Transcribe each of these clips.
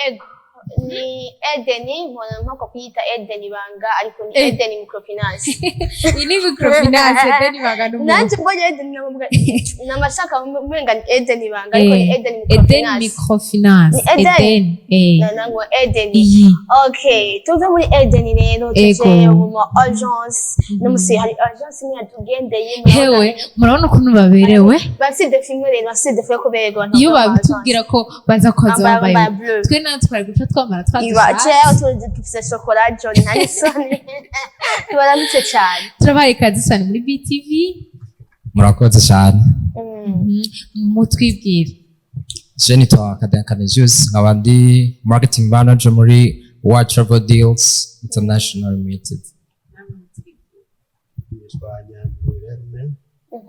Ego, ni Edeni, mbona mpaka kuyita Edeni Banga, ariko ni Edeni Microfinance. Iyi ni microfinance, Edeni Banga n'umuntu. Nanje mbonye Edeni namuvuga namashaka umenga ni Edeni Banga, ariko ni Edeni Eden Microfinance. Microfinance. Ni Eden. Eden, eh. Na nangwa Edeni. Iyi. Okay, tuve muri Edeni rero tuje mu ma agence. N'umusi hari agence imwe yatugendeye. Hewe, murabona ukuntu baberewe. Bafite défaut imwe rero, bafite défaut yo kuberwa. Iyo babitubwira ko baza koza bambaye bambaye bleu. Twe natwe twari guca twambara Iba twadushatse. jewe tuzi dufise chocolat jaune, nta n'isoni. Tubaramutse cyane. Turabaye ikaze cyane muri BTV. Murakoze cyane. Mutwibwire. Je nitwa Kaden Canisius, nkaba ndi marketing manager muri World Travel Deals International Limited. Nitwa Nyandwi,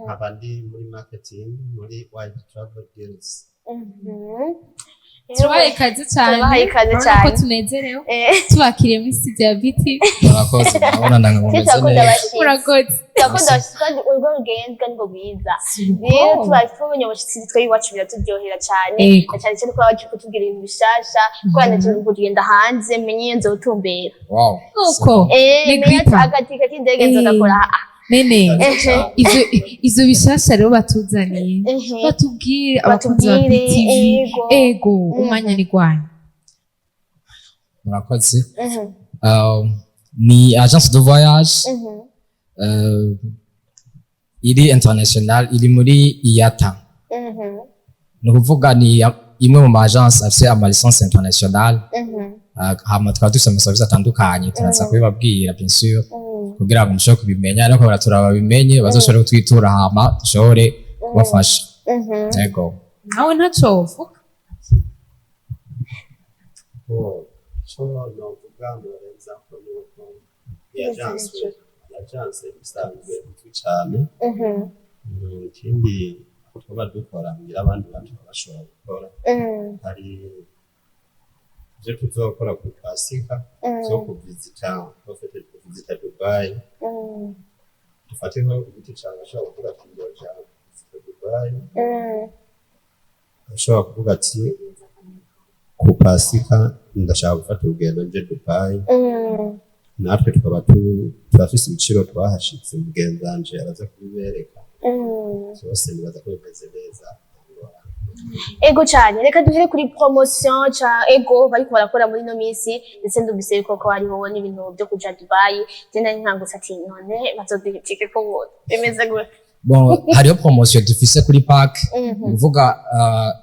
nkaba ndi muri marketing muri World Travel Deals. Turabaye ikaze cyane. Turabahaye ikaze Urabona ko cyane. tunezerewe tubakiriye muri studio ya BTV. Murakoze, murabona ndanga mumeze Turakunda neza. abashitsi. Murakoze. Turakunda abashitsi kandi urwo rugendwa nibwo rwiza. Rero tuba tubonye abashitsi, twe iwacu biraturyohera cyane. Na cyane cyane ko baba baje kutubwira ibintu bishasha, kuko naje kugenda hanze menye iyo nzotumbera. Nuko Menye Negrita. agatike k'indege nzogakora. Nene, ivyo bishasha rero batuzaniye, batubwire abakunzi ba Batubwire, BTV. Ego. Ego, umwanya ni gwanyu. Murakoze. Ni agence de voyage iri international, iri muri IATA. Ni ukuvuga ni imwe mu ma agence afise ama licence internationale. Hama tukaba dufise ama service atandukanye, turaza kubibabwira bien sûr kugira ngo mushobore kubimenya, ariko baratura babimenye bazoshobore kutwitura, hama dushobore kubafasha. Yego. Nawe ntaco wovuga? Ko co novuga norenza ko nuko iyi agence isanzwe izwi cane. Ikindi tuba dukora ngira abandi bantu bashobora gukora, hari ivyo tuzokora ku Pasika zo kuvizita, profite kuvizita Dubai. Dufate nko ku giti cawe, ashobora kuvuga ati nzoja kuvizita Dubai, ashobora kuvuga ati ku Pasika ndashaka gufata urugendo nje Dubai. Natwe tukaba turafise ibiciro twahashitse, mugenzi wanje araza kubibereka vyose. Nibaza ko bimeze neza. Ego cyane, reka duhere kuri promotion ca ego bariko barakora muri ino minsi, ndetse ndumvise yuko ko hariho n'ibintu byo kuja Dubai. Je nari nkangutse ati none bazoduha itike ko ubuntu, bimeze gute? Bon, hariho promotion dufise kuri Pâques. Uvuga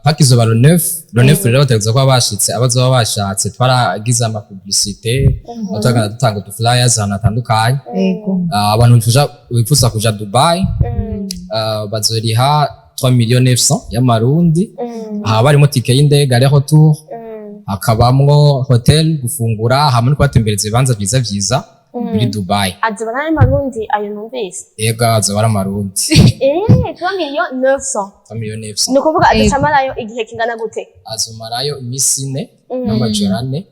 Pâques izoba le 9, le 9 rero bategerezwa kuba bashitse abazoba bashatse. Twaragize ama publicité, aho twagenda dutanga udu flyers ahantu hatandukanye. Abantu bifuza kuja Dubai bazoriha 3 millions 900 y'amarundi. Haba harimo tike y'indege aller retour, hakabamwo hotel, gufungura hamwe no kubatembereza ibibanza vyiza vyiza muri Dubai. Azoba ari amarundi ayo numvise? Ego, azoba ari amarundi. 3 millions 900? 3 millions 900. Ni ukuvuga adacamarayo igihe kingana gute? Azomarayo imisi 4 n'amajoro 4.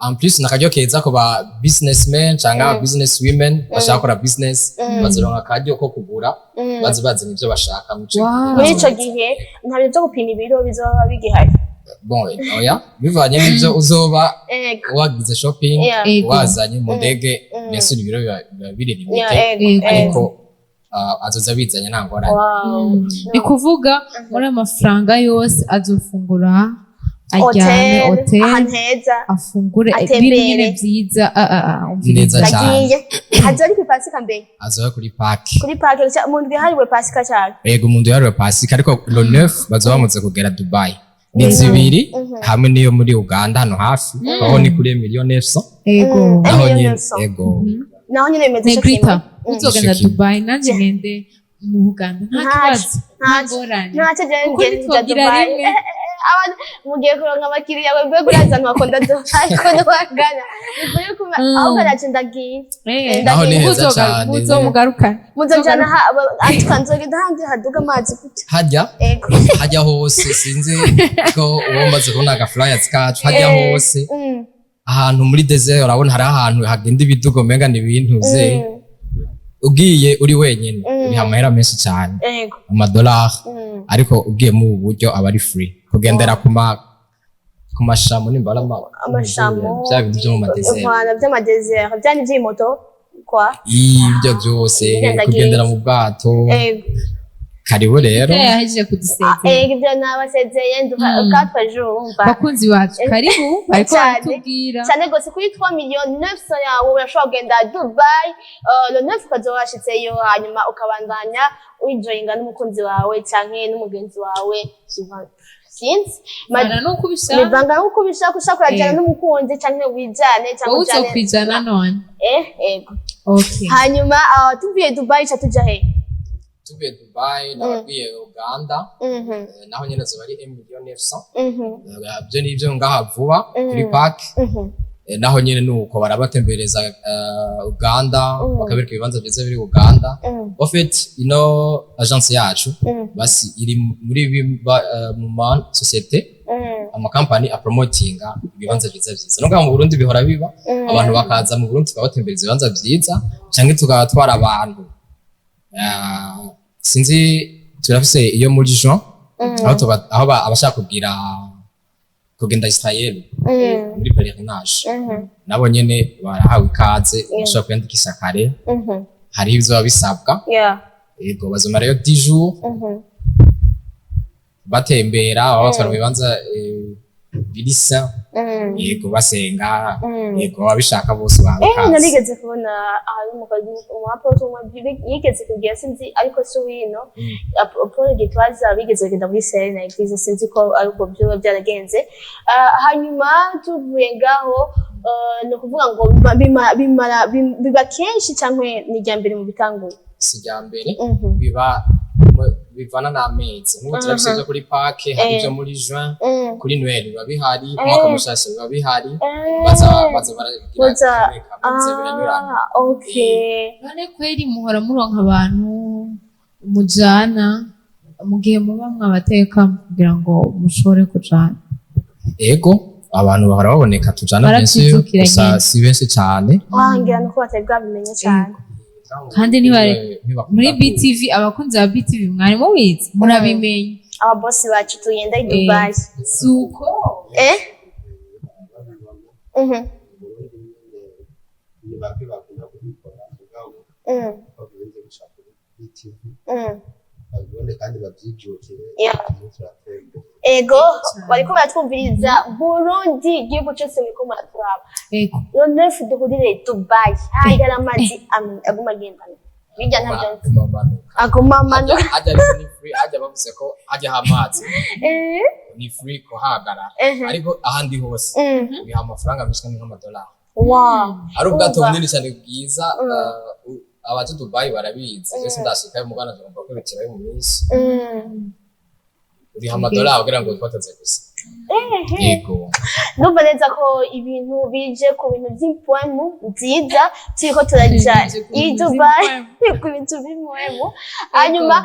En plus nakaryo keza ku ba businessmen canke aba business women bashaka gukora business, bazoronka akaryo ko kugura, baze bazana ivyo bashaka mu ico gihe. Muri ico gihe nta bintu vyo gupima ibiro bizoba bigihari? Bon, oya, bivanye n'ivyo uzoba wagize shopping, wazanye mu ndege, bien sûr ibiro biba biri limité, ariko azoza bizanye nta ngorane. Ni kuvuga muri ayo mafaranga yose azofungura, aryame hotel, hotel, ahantu heza, afungure atembere. Ibintu nyene vyiza, Neza umviriza. cane. Agiye haza ari kw'Ipasika mbere? Azoba kuri Pâques. Kuri Pâques, mu ndwi yahariwe Pasika cyane. Yego, mu ndwi yahariwe Pasika, ariko le 9 bazoba bamaze kugera Dubai. Ni zibiri hamwe n'iyo muri Uganda hano hafi, aho ni kuri 1,900,000. Naho Million nyene. 900. Yego. Naho nyene bimeze co Negrita, kimwe. uzogenda Ico kimwe. Dubai, nanje ngende mu Buganda, nta Ntaco, kibazo, nta ntaco. ngorane. Ntacyo jewe Kuko ngenda ntitwogira Dubai. rimwe. Abantu mugiye kuronka abakiriya bavuye kuri ahantu bakunda Dubai ko ntibagana ni kuri kumwe, ahubwo naco ndagiye. Naho ni heza cane. Muzomugarukane. Muzojana atuka nzogenda hanze haduga amazi gutya. Hajya hajya hose, sinzi ko uwo maze kubona aga flyers kacu hajya hose, ahantu muri desert, urabona hari ahantu hagenda ibidugo umenga ni ibintu ze. Ugiye uri wenyine uriha amahera menshi cyane, amadolari, ariko ugiye mu ubu buryo aba ari free kugendera ku ma Ku ma chameaux, nimba ari Ama chameaux. bya bintu byo mu ma déserts. Voilà, vy'ama déserts, vyari vy'imoto kwa. Ibyo byose. Kugenda. Kugendera mu bwato. Ego. Karibu rero. Yahejeje kudusezera. Ego, ivyo nabasezeye nduka 4 jours, umva. Bakunzi bacu, karibu, bariko Cyane. baratubwira. Cyane gose, kuri 3 millions 900 yawe urashobora kugenda Dubai, le 9 ukazoba washitseyo, hanyuma ukabandanya wijoyinga n'umukunzi wawe canke n'umugenzi wawe, sinzi. Bana nuko ubishaka. Bivanga nuko ubishaka, ushaka urajyana n'umukunzi canke wijane canke Wowe ujane. uzokwijana none? Ego. Okay. Hanyuma tuvuye Dubai ca tuja he? Tuvuye Dubai, nababwiye Uganda. Naho nyene zoba ari 1 million 900. Byo ni ibyo ngaha vuba kuri Pâques. Naho nyene nuko barabatembereza Uganda, bakabereka ibibanza byiza biri Uganda. En fait, ino agence yacu basi iri muri mu ma société, amakampani apromotinga ibibanza byiza byiza. No ngaha mu Burundi bihora biba, abantu bakaza mu Burundi tukabatembereza ibibanza byiza, canke tukabatwara abantu. Sinzi, turafise iyo muri juin, aho aho abashaka kugira kugenda Israel muri pèlerinage, nabo nyene barahawe ikaze, bashobora kwiyandikisha kare. Hari ivyo biba bisabwa. Yego, bazomarayo 10 jours batembera, baba batwara mu bibanza birisa, yego, basenga. Yego, ababishaka bose bahawe ikaze. Narigeze kubona ahari umuapôtre umwe yigeze kugira, sinzi, ariko si wino. Paul Gitwaza bigeze kugenda muri Serena Église, sinzi ko ariko byoba byaragenze. Hanyuma tuvuye ngaho, ni ukuvuga ngo bimara biba kenshi cyangwa ni irya mbere mu bitanguye? Si irya mbere. Biba bivana n'amezi. Nk'ubu turafise ivyo kuri Pâques, hari ivyo muri juin, kuri Noël biba bihari, ku mwaka mushasha biba bihari. Baza baragira kamwe kamwe, biza biranyurana. Ah, okay. None kweri muhora muronka abantu mujana mu gihe muba mwabateka kugira ngo mushobore kujana? Ego, abantu bahora baboneka tujana benshi. Baravyijukira Gusa nyene. si benshi cane. Wangira nuko batari bwabimenye cyane. Kandi muri BTV, abakunzi ba BTV, mwari mubizi, murabimenye. Ababosi bacu, tugenda i Dubai. Suko. Babibona. Burundi nyene ni bake bakunda kubikora, mugabo babirenze gushaka kuri BTV babibone kandi babyijukire. Turimo turatera imbere. Ego, bariko baratwumviriza, Burundi, igihugu cyose muriko muraturaba. Le 9 duhurire Dubai, hagera amazi aguma agendana bijya ntabyo nzi. Aguma amanuka. Hajya ariko ni free, hajya bavuze ko hajya amazi ni free kuhahagarara, ariko ahandi hose biha amafaranga menshi kandi nk'amadolari. Ari ubwato Urumva. bunini cyane bwiza. Abaje Dubai barabizi. Jese ndashikayo mugana, tugomba kwibitirayo mu minsi. Uriha amadolari kugira ngo wifotoze gusa. Yego. Ndumva neza ko ibintu bije ku bintu by'impwemu nziza, turiko turaja Bije ku i bintu Dubai, vy'impwemu. ku bintu by'impwemu. Hanyuma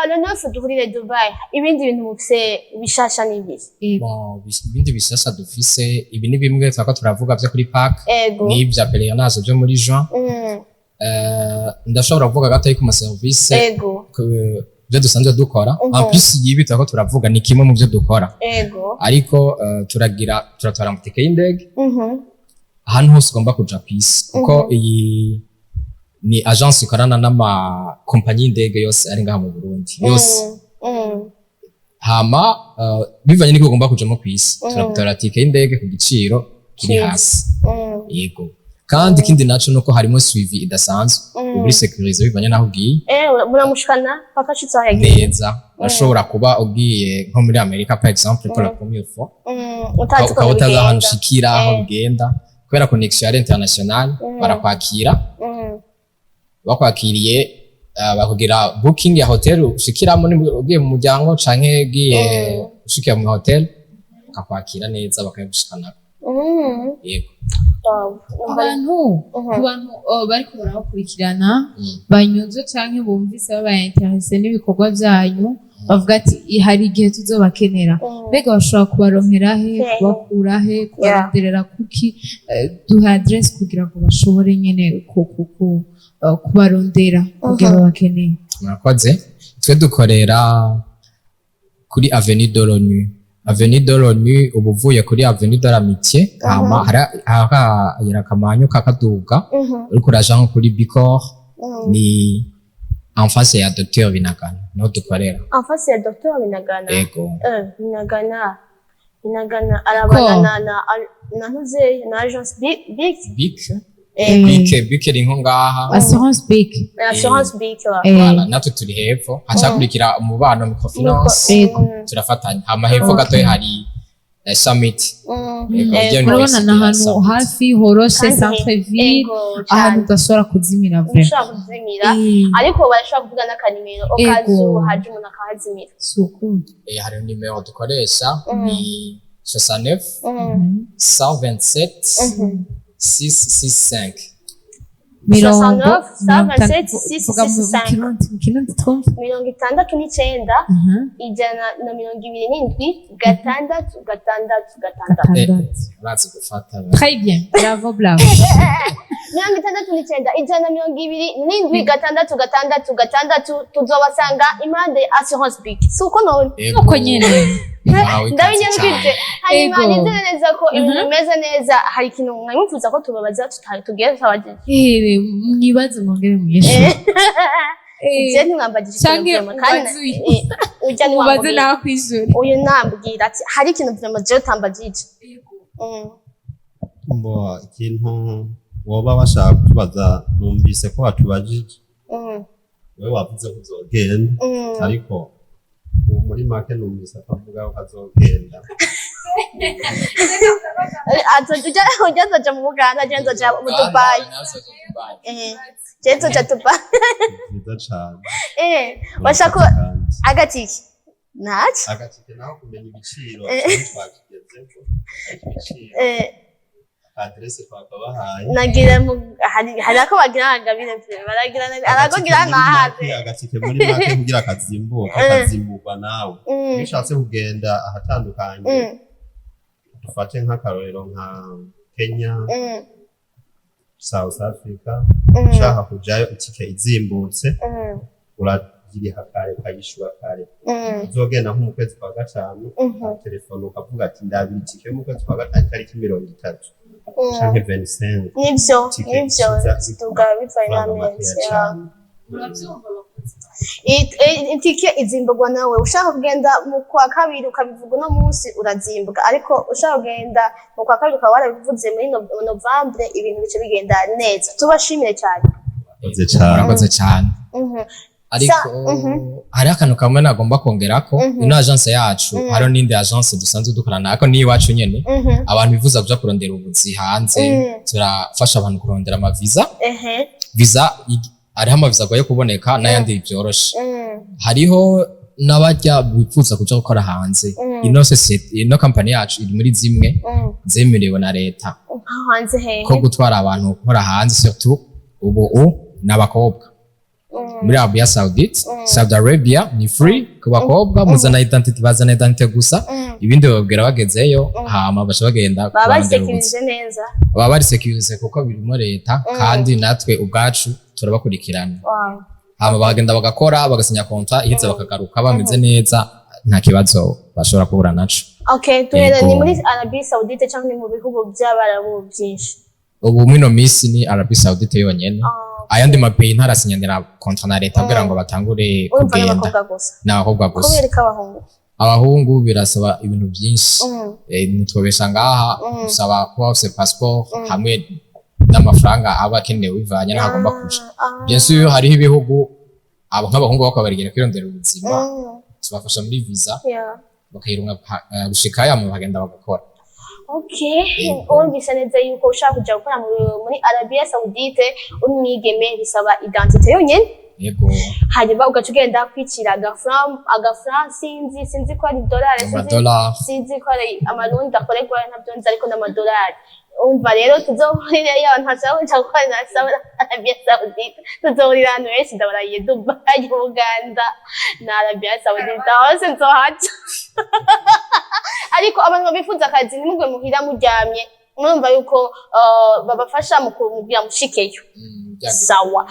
le 9 duhurire Dubai. Ibindi bintu mufise bishasha n'ibihe? Bon, ibindi bishasha dufise, ibi ni bimwe twako turavuga vyo kuri Pâques n'ibya pèlerinage byo muri juin. Ndashobora kuvuga gato ku ma service byo dusanzwe dukora. En plus y'ibi turako turavuga, ni kimwe mu byo dukora, ariko turagira, turatwara amatike y'indege ahantu hose ugomba kuja kw'isi, kuko iyi ni agence ikorana n'amakompanyi y'indege yose ari ngaha mu Burundi yose. Hama bivanye n'iko ugomba kujamo kw'isi, turagutora tike y'indege ku giciro kiri Cyiza. hasi. Yego, kandi ikindi naco nuko harimo suivi idasanzwe, uri sécurisé bivanye n'aho ugiye. Muramushikana paka ashitse aho yagiye? Neza. Urashobora kuba ugiye nko muri Amerika, par exemple, pour la première fois, Utazi ukuntu ukaba utazi ahantu bigenda. ushikira, aho bigenda, kubera connexion ari international. Barakwakira. Bakwakiriye, bakugira booking ya hotel ushikiramo nimba ugiye mu muryango canke ugiye ushikira mu hotel, bakakwakira neza, bakagushikana. Yego. Wow. Ku bantu ku bantu bariko barabakurikirana, banyuzwe canke bumvise babaye intéressé n'ibikorwa vyanyu, bavuga ati hari igihe tuzobakenera." Mbega bashobora kubaronkera he? Kubakura he? Kubaronderera kuki? Duha adresse kugira ngo bashobore nyene kubarondera kugira babakeneye. Murakoze. Twe dukorera kuri avenue de l'ONU. Avenue de l'ONU, uba uvuye kuri Avenue de l'Amitié, hama hari akayira kamanyu kakaduga, uriko uraja nko kuri Bicor, ni en face ya Dr Binagana niho dukorera. En face ya Dr Binagana? Ego. Binagana, Binagana arabana Ko. na ntuze na agence Bic. Bic. Eh. Bic, Bic iri nko ngaha. Assurance Bic. Assurance Bic wa. Voilà, natwe turi hepfo, hacakurikira Umubano Microfinance. Ego. Turafatanya, hama hepfo gatoya hari Summit. Ego, ujya Urabona ni University ya ahantu Summit. hafi horoshe, Kandi centre ville, ego, ahantu cane. udashobora kuzimira vraiment. Ushobora kuzimira, ariko barashobora kuvuga n'akanimero okazu haje umuntu akahazimira. Suku. Hari nimero dukoresha, ni 69 127 665. Mirongo 69, 127, vuga mu 665. Kirundi, mu Kirundi twumve. 69, 127, 6 6 6. 6. Urazi gufata. Très bien, bravo, bravo. 69, 127, 6 6 6, tuzobasanga impande ya Assurance Bic, si uko none? Ego. Uko nyene. Wawe ikaze Ndabinyarukije. cane. Hanyuma Ego. nizere neza ko ibintu bimeze neza. Hari ikintu mwari mwifuza ko tubabaza tugiye tutabagije? Mwibaze mwongere mwishure. Je ntimwambagije ikintu Canke vraiment, kandi ubaze uyu. Ujya Mubaze ntiwambwira. nawe kwishure. Uyu nambwira ati hari ikintu vraiment jewe utambagije. Mbo ikintu woba washaka kutubaza, numvise ko watubajije. Wewe wavuze ko uzogenda, ariko ubu muri make numvise ko avuga ko azogenda. Ujya azoja mu Buganda, je nzoja mu Dubai. Dubai. Je nzoja Dubai. Ni byiza cane. Washaka Urakoze kandi. Agatike ntaco. Agatike naho, kumenya ibiciro twakigezeko, ariko ibiciro, aderese twakabahaye. Nagira mu hari ako bagira ngabire baragira arakugira nkahaze. Agatike muri make kugira kazimbuka, kazimburwa nawe. Iyo ushatse kugenda ahatandukanye, dufate nk'akarorero nka Kenya, South Africa, ushaka kujayo itike izimbutse, urayiriha kare, ukayishura kare. Uzogenda nko mu kwezi kwa gatanu, telefone ukavuga ati ndabira itike yo mu kwezi kwa gatanu itariki 30 canke 25. Nivyo. Itike Nivyo, iza ziduga bivanye amafaranga n'amezi. makeya cane. Itike izimburwa nawe. Ushaka kugenda mu kwa kabiri ukabivuga uno munsi, urazimbwa, ariko ushaka kugenda mu kwa kabiri ukaba warabivuze muri Novembre, ibintu bice bigenda neza. Tubashimire cyane. Murakoze cane. Murakoze cyane. Ariko hariho akantu kamwe nagomba kongerako. Ino agence yacu, hariho n'indi agence dusanzwe dukorana, ariko ni iwacu nyene. Abantu bifuza kuja kurondera ubuzi hanze, turafasha abantu kurondera amaviza. Visa hariho amaviza agoye kuboneka n'ayandi vyoroshe. Hariho n'abajya bifuza kuja gukora hanze. Ino société, ino company yacu iri muri zimwe zemerewe na leta Nka hanze hehe? ko gutwara abantu gukora hanze, surtout ubu n'abakobwa muri Arabia Saudite. Saudi Arabia ni free ku bakobwa, muzana identity, bazana identity gusa, ibindi bababwira bagezeyo, hama baca bagenda Baba kurondera ubuzi. bari sécurisé neza. Baba bari sécurisé kuko birimo leta, kandi natwe ubwacu turabakurikirana. Hama bagenda bagakora, bagasinya contrat iheze, bakagaruka bameze neza, nta kibazo bashobora guhura naco. Okay, duhere Yego. ni muri Arabie Saoudite cyangwa ni mu bihugu by'Abarabu byinshi? Ubu mwino misi ni Arabie Saoudite yonyene. Ayandi ma pays ntarasinyanira contrat na leta kugira ngo batangure Urumva kugenda. n'abakobwa gusa? Ni abakobwa gusa. Kubera ko abahungu? Abahungu birasaba ibintu byinshi. Ntitwobesha ngaha, bisaba kuba ufise passeport hamwe n'amafaranga aba akenewe bivanye n'aho agomba kuja. Bien sûr hariho ibihugu abo nk'abahungu bako barigenda kwirondera ubuzima, tubafasha muri visa, bakayirunga gushikayo, hama bakagenda bagakora. Okay, Yego. wumvise neza yuko ushaka kuja gukora muri Arabia Saoudite uri umwigeme, bisaba identité yonyene. Yego. Hanyuma ugaca ugenda kwicira agafran, sinzi ko ari dolari, sinzi, Amadolari. Sinzi ko ari amarundi akorerwa, ntabyo nzi, ariko n'amadolari. Umva rero, tuzohurirayo. Abantu bashaka kuja gukorera Arabia Saoudite, tuzohurira ahantu henshi. Ndabarahiye, Dubai, Uganda na Arabia Saoudite, hose nzohaca. Ariko abantu babifuza akazi, ntimugwe muhira muryamye. Murumva yuko babafasha mu kugira mushikeyo. Sawa,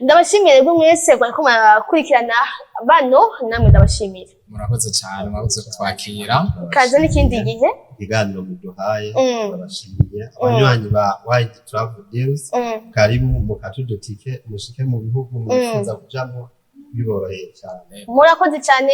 ndabashimiye rero mwese mwariko murakurikirana bano, namwe ndabashimiye. Murakoze cyane, murakoze kutwakira. Kaze n'ikindi gihe. Ikiganiro muduhaye, turabashimiye. Abanywanyi ba Wide Travel Deals, karibu mukate udutike mushike mu bihugu mwifuza kujamwo biboroheye cyane. Murakoze cyane.